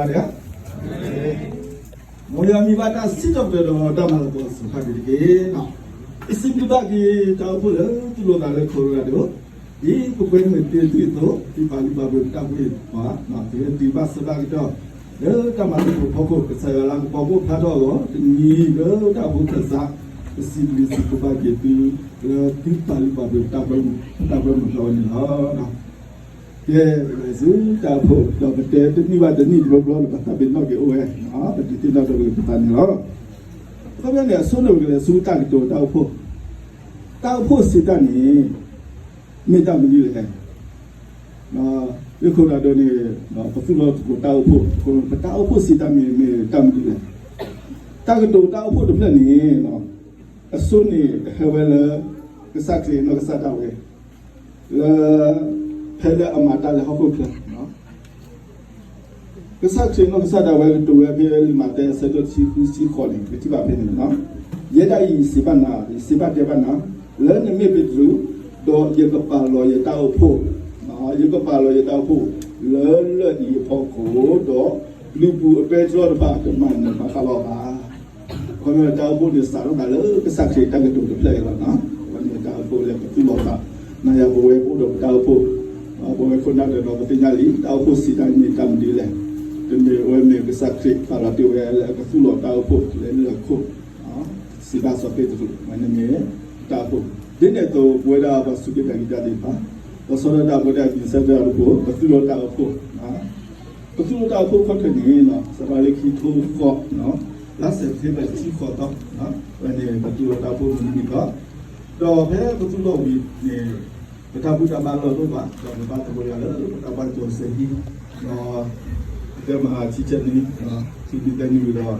မ်ယွၤမံၤဘၣ်တၢ်စံးထီၣ်ပတြၢၤဒီးတၢ်မၤလၤကပီၤစံးဖးဒိၣ်တက့ၢ်. ပစံးဘျုးဘၣ်က့ၤတၢ်အိၣ်ဖှိၣ်လၢသူၣ်လိာ်သးလၢ Colorado ဒ်ပကွဲမုာ်တ့ၢ်သုအသိး, ဒ်ပာ်လုၢ်ပာ်ပှ့ၤပတၢ်အိၣ်ဖှိၣ်ပှၤ, သုကတုၤဘၣ်ဆၢဘၣ်ကတီၢ် လၢတၢ်မၤသကိးဖီခိၣ်, ကစၢ်ယွၤလၤကပီၤကအိၣ်ဖျါထီၣ်အဂီၢ်, တနံၤလၢတၢ်အိၣ်ဖှိၣ်ခၢၣ်စး, ပစံးဘျုးစံးဖှိၣ်ဘၣ်က့ၤသု လၢသုပာ်လုၢ်ပာ်ပှ့ၤပတၢ်ပၢမုာ်ဖျါဝဲန့ၣ်လီၤ. ကဲ, ပစံးတၢ်အိၣ်ဖှိၣ်, ဒီးပတဲတနံၣ်ဘၣ်တနံၣ်တဘျီဘျီန့ၣ် ပသးပ့ၤနီၣ်က့ၤအိၣ်ဝဲ, ပဒုးသ့ၣ်နီၣ်ထီၣ်က့ၤပသးန့ၣ်လီၤ. အခီပညီန့ၣ် အဆိန့ၣ်ပကလဲၤဆူတၢ်ကတိၤတၢ်အိၣ်ဖှိၣ်, တၢ်အိၣ်ဖှိၣ်စံးတၢ်န့ၣ် မ့ၢ်တၢ်မနုၤလဲၣ်. လၢ Colorado န့ၣ် ပသူၣ်လီၤသကိးတၢ်အိၣ်ဖှိၣ်, ပတၢ်အိၣ်ဖှိၣ်စံးတၢ်မ့ၢ် မ့ၢ်တၢ်မနုၤလဲၣ်. တၢ်ကတိၤတၢ်အိၣ်ဖှိၣ်တဖျၢၣ်န့ၣ် အဆိန့ၣ်ဟဲဝဲလၢ ကစၢ်ခရံာ်နီၢ်ကစၢ်ဒၣ်ဝဲ လၢ ဖဲလၢအမၤတၢ်လၢဟီၣ်ခိၣ်ချၢ ကစၢ်ခရံာ်နီၢ်ကစၢ်ဒၣ်ဝဲကတိၤဝဲဖဲလံာ်မးသဲအဆၢဒိၣ်တဆံဃုဆံဃိးန့ၣ် ပထံၣ်ဘၣ်ဖဲန့ၣ်လီၤ. ယဲဒၣ်အံၤယစံးဘၣ်နၤ, ယစံးဘၣ်တဲဘၣ်နၤ, လၢနမ့ၢ်ပ့းတရူး, ဒီးယကပာ်လီၤယတၢ်အိၣ်ဖှိၣ်, ယကပာ်လီၤယတၢ်အိၣ်ဖှိၣ် လၢလၢၢ်အံၤအဖီခိၣ်, ဒီးလုၢ်ပူၤအပဲတြီတဖၣ်တမၤနၢၤဘၣ်ဃးလီၤဘၣ်. ခီဖျိတၢ်အိၣ်ဖှိၣ်န့ၣ်စးထီၣ်သးလၢကစၢ်ခရံာ်တၢ်ကတိၤတဖျၢၣ်အံၤလီၤ. အဝဲန့ၣ်တၢ်အိၣ်ဖှိၣ်လၢပသူၣ်လီၤသး, နၤယၤပဝဲပအိၣ်ဒီးပတၢ်အိၣ်ဖှိၣ်, ပဝဲခိၣ်နၢ်ဒီးပသ့ၣ်ညါလံ တၢ်အိၣ်ဖှိၣ်စံးတၢ်မ့ၢ်တၢ်မနုၤလဲၣ်. တမ့ၢ်ဝဲမ့ၢ်ကစၢ်ခရံာ်ပာ်လီၤတ့ၢ်ဝဲလၢအကသူၣ်လီၤတၢ်အိၣ်ဖှိၣ်လၢလၢၢ်ခိၣ်, စံးဘၣ်စီၤပ့းတရူး, အဝဲန့ၣ်မ့ၢ်တၢ်အိၣ်ဖှိၣ်, ဒ်န့ၣ်အသိးပဝဲဒၣ်ပှၤစူၢ်က့ၤနာ်က့ၤတၢ်သ့ၣ်တဖၣ်, ဒီးဆီဒၣ်တၢ်ပဝဲဒၣ် ပစံးတၢ်အိၣ်ဖှိၣ်, ပသူၣ်လီၤတၢ်အိၣ်ဖှိၣ်ခီၣ်ထံးန့ၣ် စးထီၣ်လၢခံထိဃီ, လါစဲးပထ့ဘၢၣ်တဆံဃိးသီ, အဝဲန့ၣ်ပသူၣ်လီၤတၢ်အိၣ်ဖှိၣ်မုၢ်နံၤန့ၣ်လီၤ. ဒီးဖဲပသူၣ်လီၤဝံၤန့ၣ် ပတၢ်ဘူၣ်တၢ်ဘါလီၢ်တအိၣ်ဘၣ်, ဒီးပဘါသကိးယွၤလၢပတၢ်ဘါသကိးစဲးဟံၣ်, ဒီးပတဲမၤဆံဆဲးနွံ, ခံနွံသၢနွံဝံၤ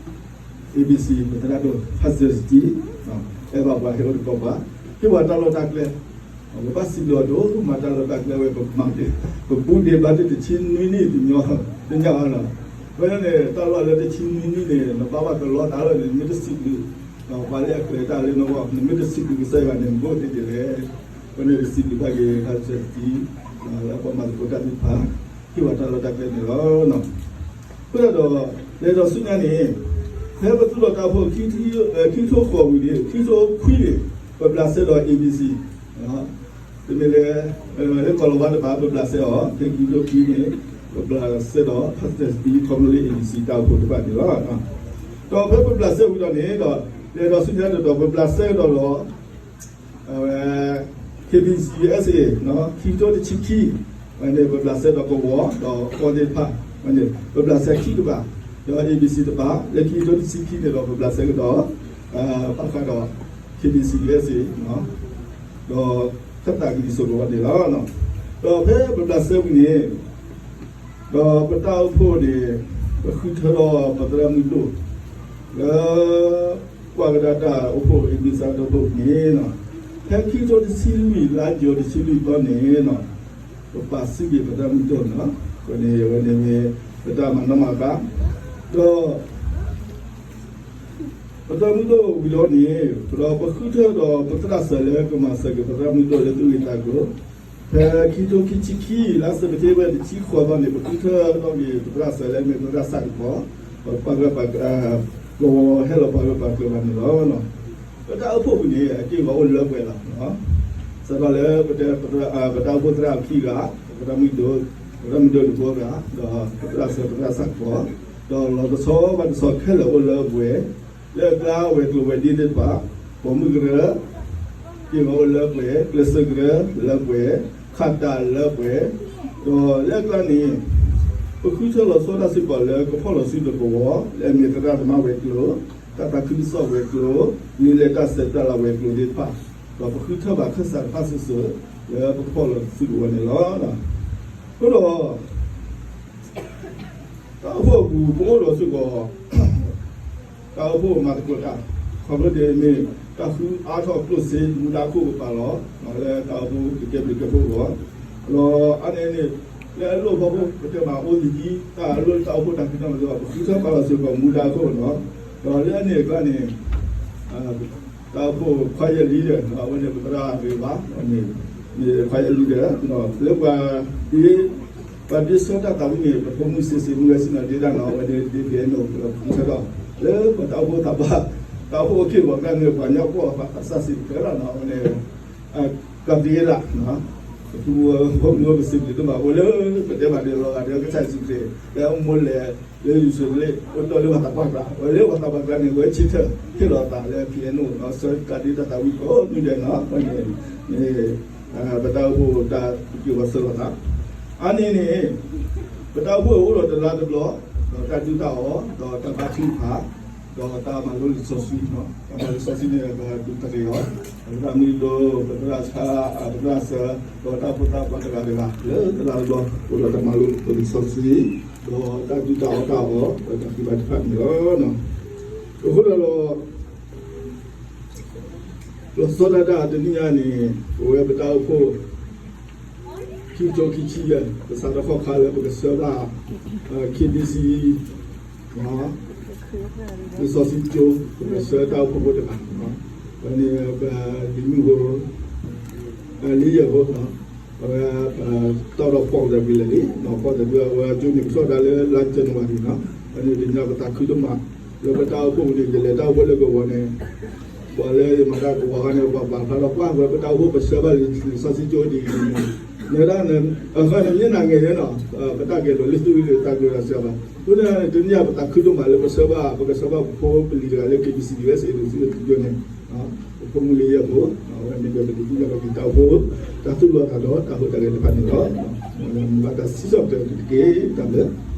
ဒီး ခီဖျိလီၤ ABC ပသရၣ်ဒိၣ် Pastor Steve အဲၣ်ဘၣ်ပှၤဟဲအိၣ်သကိးပှၤ, ဟ့ၣ်ပှၤတၢ်လီၢ်တၢ်ကျဲ, ပဘၣ်စံးဘျုးအီၤဒိၣ်မး တၢ်လီၢ်တၢ်ကျဲဝဲ ပမၤ, ပဘူၣ်ဒ့ဘါတ့ၢ်တဆံနွံနံၣ်တညီ, တညီဘၣ်လီၤ. အဃိန့ၣ် တၢ်လီၢ်လၢတဆံနွံနံၣ်န့ၣ် နဘၣ်ဘၣ်ကလီတၢ်လီၢ်န့ၣ် နမ့ၢ်တစံးဘျုး ပှၤလၢအကျဲၤတၢ်လၢနဂီၢ်, နမ့ၢ်တစံးဘျုးကစၢ်ယွၤန့ၣ် နကအိၣ်သ့ဒ်လဲၣ်. အဃိန့ၣ် ပစံးဘျုးဘၣ်က့ၤ Pastor Steve လၢအပှၤမၤသကိးတၢ်သ့ၣ်တဖၣ်, ဟ့ၣ်ပှၤတၢ်လီၢ်တၢ်ကျဲန့ၣ်လီၤ. အဃိဒီး လဲၤဒီးဆူညါန့ၣ် ဖဲပသူၣ်လီၤတၢ်အိၣ်ဖှိၣ် ခံထိဃိးဝံၤန့ၣ် ခံထိခွံန့ၣ် ပဘျးစဲဒီး ABC, တမ့ၢ်လၢ လၢကီၢ်လီၤဝါတဖၣ် ပဘျးစဲအီၤ, ဖဲခံထိခံန့ၣ် ပဘျးစဲဒီး Pastor Steve ခီဖျိလၢ ABC တၢ်အိၣ်ဖှိၣ်တဖၣ်န့ၣ်လီၤ. ဒီးဖဲပဘျးစဲဝံၤဒီးန့ၣ်ဒီး လဲၤဒီးဆူညါဒီး ပဘျးစဲကဒီးဒီး အဝဲ KBC USA ခံကထိတဆံခံ, ဝဲန့ၣ် ပဘျးစဲဒီးကဝီၤ ဒီးကီၢ်သ့ၣ်တဖၣ်, ဝဲန့ၣ် ပဘျးစဲခံကပၤ, ဒီး ABC တပၤ, လၢခံကထိတဆံခံန့ၣ်ဒီး ပဘျးစဲကဒီး ဘၣ်ဃးဒီး KBC USA ဒီး ခၢၣ်သးကလံၤစိးကဝီၤန့ၣ်လီၤ. ဒီးဖဲပဘျးစဲဝံၤန့ၣ် ဒီးပတၢ်အိၣ်ဖှိၣ်န့ၣ် ပဃုထၢဒီးပသရၣ်မုၣ်ဒိၣ် လၢ ကွၢ်ကဒါတၢ်အိၣ်ဖှိၣ် အ့မ့ၣ်စၢ်တၢ်အိၣ်ဖှိၣ်န့ၣ်, ဖဲခံကထိတဆံလွံၢ် လါယူၤတဆံလွံၢ်သီန့ၣ်, ပပာ်စံးဘျုးပသရၣ်မုၣ်ဒိၣ်န့ၣ်, အဝဲန့ၣ်မ့ၢ် ပတၢ်မၤနီၣ်မၤဃါ, ဒီး ပသရၣ်မုၣ်ဒိၣ်ဝံၤလီၤန့ၣ်, ဒီးပဃုထၢဒီးပသရၣ်စၢၤလၢကမၤစၢၤက့ၤပသရၣ်မုၣ်ဒိၣ်လၢသုးဂ့ၤသးကျိၤ, ဖဲခံကထိခံဆံခံ လါစဲးပထ့ဘၢၣ်တဆံဃိးသီန့ၣ် ပဃုထၢထီၣ်က့ၤပသရၣ်စၢၤလၢမ့ၢ်ပသရၣ်စးထီၣ်ကပီၤ, ပှၤပာ်ဂၢၢ်ပာ်ကျၢၤ, ကဝီၤဟဲလီၤပာ်ဂၢၢ်ပာ်ကျၢၤဘၣ်န့ၣ်လီၤ. ပတၢ်အိၣ်ဖှိၣ်ပူၤန့ၣ် အက့ၢ်အဂီၤအိၣ်လၢပှဲၤလီၤ. စးထီၣ်လၢပတၢ်အိၣ်ဖှိၣ်သရၣ်ခံဂၤ, ပသရၣ်မုၣ်ဒိၣ်, ပသရၣ်မုၣ်ဒိၣ်တဘိဂၤ, ဒီးပသရၣ်စၢၤပသရၣ်စးထီၣ်ကပီၤ, ဒီးလီၤတဆီဘၣ်တဆီခဲလၢာ်အိၣ်လၢပှဲၤ, လၢအကျါဝဲၤကျိၤဝဲၤဒ့သ့ၣ်တဖၣ်, ပိာ်မုၣ်ကရၢ, က့ၢ်ဂီၤအိၣ်လၢပှဲၤ, ကျဲးစၢးကရၢလၢပှဲၤ, ခးတၢ်လၢပှဲၤ, ဒီးလၢအကျါန့ၣ် ပဃုထၢလီၤဆီဒၣ်စ့ၢ်ကီးလၢကဖီၣ်လီၤစုဒီးကဝီၤ လၢအမ့ၢ်သရၣ်သမါဝဲၤကျိၤ, တၢ်သးခုကစီၣ်ဝဲၤကျိၤ, မ့ၢ်လၢတၢ်ဆဲးတၢ်လၤဝဲၤကျိၤသ့ၣ်တဖၣ်, ဒီးပဃုထၢဘၣ်ခၢၣ်စးတဖၣ်စုာ်စုာ် လၢပကဖီၣ်လီၤစုကဝီၤန့ၣ်လီၤ. အဃိဒီး တၢ်အိၣ်ဖှိၣ်အပူၤ ပအိၣ်ဒီးစ့ၢ်ကီး တၢ်အိၣ်ဖှိၣ်မၤသကိးတၢ်, ခီဖျိဒ်အမ့ၢ် တၢ်ဃုအါထီၣ်ကျိၣ်စ့ မူဒါခိၣ်ကပာ်လီၤ, လၢတၢ်အိၣ်ဖှိၣ်ကကဲဘျုးကဲဖှိၣ်အဂီၢ်, ဒီးအါန့ၢ်န့ၣ် လၢအလိၣ်ဖီခိၣ် ပတဲမၤအိၣ်လံၤဒ် တၢ်အလိၣ်တၢ်အိၣ်ဖှိၣ်တၢ်ဖံးတၢ်မၤသ့ၣ်တဖၣ် ပဃုထၢပာ်လီၤစ့ၢ်ကီးမူဒါခိၣ်လီၤ. ဒီးလၢအန့ၣ်အကျါန့ၣ် တၢ်အိၣ်ဖှိၣ် choir leader အဝဲန့ၣ် ပသရၣ်ဂ့ၤဘၣ် န့ၣ် choir leader လၢပှၤဒ် ပှၤဒုးဆၢတၢ်သးဝံၣ်န့ၣ် ပဖိမုၣ်စ့စ့မုၢ်ဂဲၤဆ့ၣ်နီၤဒ့ဒၣ်နီၤ အဝဲန့ၣ်ဒ်ပယဲၢ်နီၣ် ပလီၤပူၤဆၢထီၣ် လၢပတၢ်အိၣ်ဖှိၣ်သးပှၢ် တၢ်အိၣ်ဖှိၣ်အခံဘၣ်ကန့ၣ် ပှၤကညီကီၢ်ဘၣ်သးစၢ်စံးတဖျၢၣ်လီၤနီၤ အဝဲန့ၣ် ကသ့ဒၣ် ပဖိမုၣ်ဝဲပစံးဘျုးဒိၣ်မး အိၣ်လၢပတဲဘၣ်ဒီးလီၤဂာ်ဒီးကစၢ်ယ့ၣ်ၡူးခရံာ် လၢအမိၢ်လဲၤလၢယရူၤၡလ့ၣ် အိၣ်တီၢ်လၢပှၤသးပှၢ်ကျါ အဝဲလၢပှၤသးပှၢ်ကျါန့ၣ် အဝဲဆၢထၢၣ်ဟ့ၣ်လီၤအသးလၢပယဲၢ်နီၣ် ဆၢကဒါဒုးတၢ်သးဝံၣ်ကိးမုၢ်ဒဲးနီၤ အဝဲန့ၣ် ပတၢ်အိၣ်ဖှိၣ်တၢ်က့ၤဝဲဆၢလီၤသး အါန့ၣ်န့ၣ် ပတၢ်အိၣ်ဖှိၣ်အိၣ်ဒီးတလါတဘျီ ဒီးတၢ်ဒုၣ်တၢ်အီၣ် ဒီးတၢ်ဘါထုကဖၣ် ဒီးတၢ်မၤလိလံာ်စီဆှံ တၢ်မၤလိလံာ်စီဆှံန့ၣ် ပဒုးသရံးအီၤ ပသရၣ်မုၢ်ဒိၣ် ပသရၣ်ဆါ ပသရၣ်စၢၤ ဒီးတၢ်အိၣ်ဖှိၣ်သးပှၢ်တဂၤတဂၤ လၢတလါတဘျီ အိၣ်ဒီးတၢ်မၤလိလံာ်စီဆှံ ဒီးတၢ်ဒုၣ်တၢ်အီၣ်တၢ်အီၣ် ဒီးတၢ်ဃ့ဘါထုကဖၣ်န့ၣ်လီၤ. အဃိဒီး လီၤဆီဒၣ်တၢ်တနံၣ်ညါန့ၣ် ပဝဲပတၢ်အိၣ်ဖှိၣ် ခံကထိခံဆံယဲၢ် ပစးထီၣ်ခီၣ်ခါလၢပကဆှၢဘၣ် KBC လံာ်စီဆှံကၠိ ပကဆှၢတၢ်အိၣ်ဖှိၣ်ဖိတဂၤ ပှၤန့ၣ်ပလံၤမုၣ်ဖိ လံယဲၢ်ဖိ အဝဲ တီၢ်ဒီးဖီၣ်ကတၢၢ်ကွံာ်လဲၣ်လံ ဖီၣ်ကတၢၢ်ကွံာ်အဝဲကၠိန့ၣ် ကထီၣ်ဒၣ်လၢလါ January နီၤ အန့ၣ်တနံၤညါပသးခုဒိၣ်မး လၢပတၢ်အိၣ်ဖှိၣ်ပူၤန့ၣ် ယလဲၤတၢ်အိၣ်ဖှိၣ်လၢကဝီၤန့ၣ် ပှၤလၢယမၤတၢ်ကဝီၤခါန့ၣ် ပှၤပာ်ဖျါထီၣ်ကွၢ်ဝဲပတၢ်အိၣ်ဖှိၣ်ပဆှၢဘၣ်လံာ်စီဆှံကၠိဒ်အံၤန့ၣ် နဲဒၣ် အဃိန့ၣ်မ့ၢ်နာ်က့ၤန့ၣ်နီၤ ပတၢ်ဂဲၤလိာ်လၢသုးဂ့ၤတၢ်ကလုၢ်တၢ်စံးဘၣ် အဃိန့ၣ် တနံၤညါပသးခုဒိၣ်မးလၢပဆှၢဘၣ် ပကဆှၢဘၣ်ပဖိပလံၤတဂၤလၢ KBC လံာ်စီဆှံကၠိန့ၣ် ပဖိမုၣ်လံယဲၢ်ဖိ အဝဲမ့ၢ်ဒီးပတသ့ၣ်ညါဘၣ်က့ၤတၢ်အိၣ်ဖှိၣ် တၢ်သူၣ်လီၤသးဒီးတၢ်ဟူးတၢ်ဂဲၤတဖၣ်န့ၣ်လီၤ. ဘၣ်တၢ်စံးထီၣ်ပတြၢၤတက့ၢ် တၢ်ဘျုး